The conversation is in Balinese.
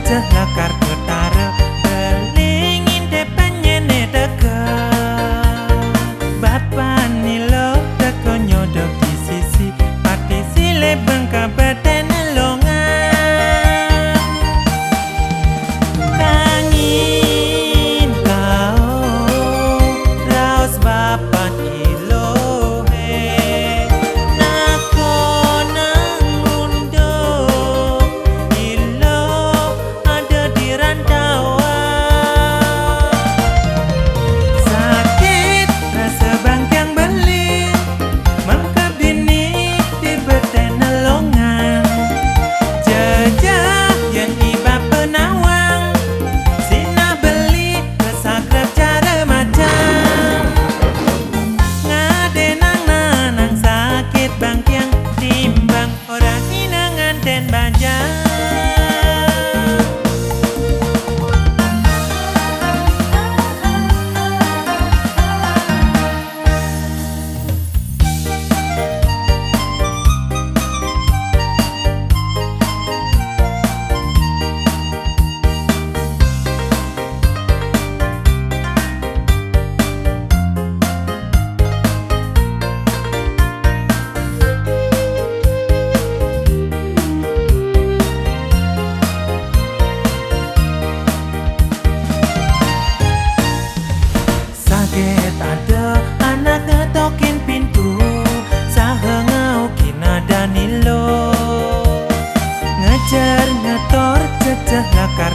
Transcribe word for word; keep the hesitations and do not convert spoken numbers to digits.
Ceh lakar ketara, beli ngintip penyene teka. Bapan nilo teka nyodok di sisi, pati sile bengka beten longan. Kangin kau raos bapan ilo he, nako nang unduk ilo ada di rantauan. Sakit rasa bangkiang beli, mangkap dini di beten longan. Jejak yang iba penawang, sinah beli kesakrep cara macam. Ngadenang nanang sakit bangkiang timbang orang inangan den bajang. Saget ada anak ngetokin pintu, saha ngaukin ada nilo. Ngejar ngetor ceceh lakar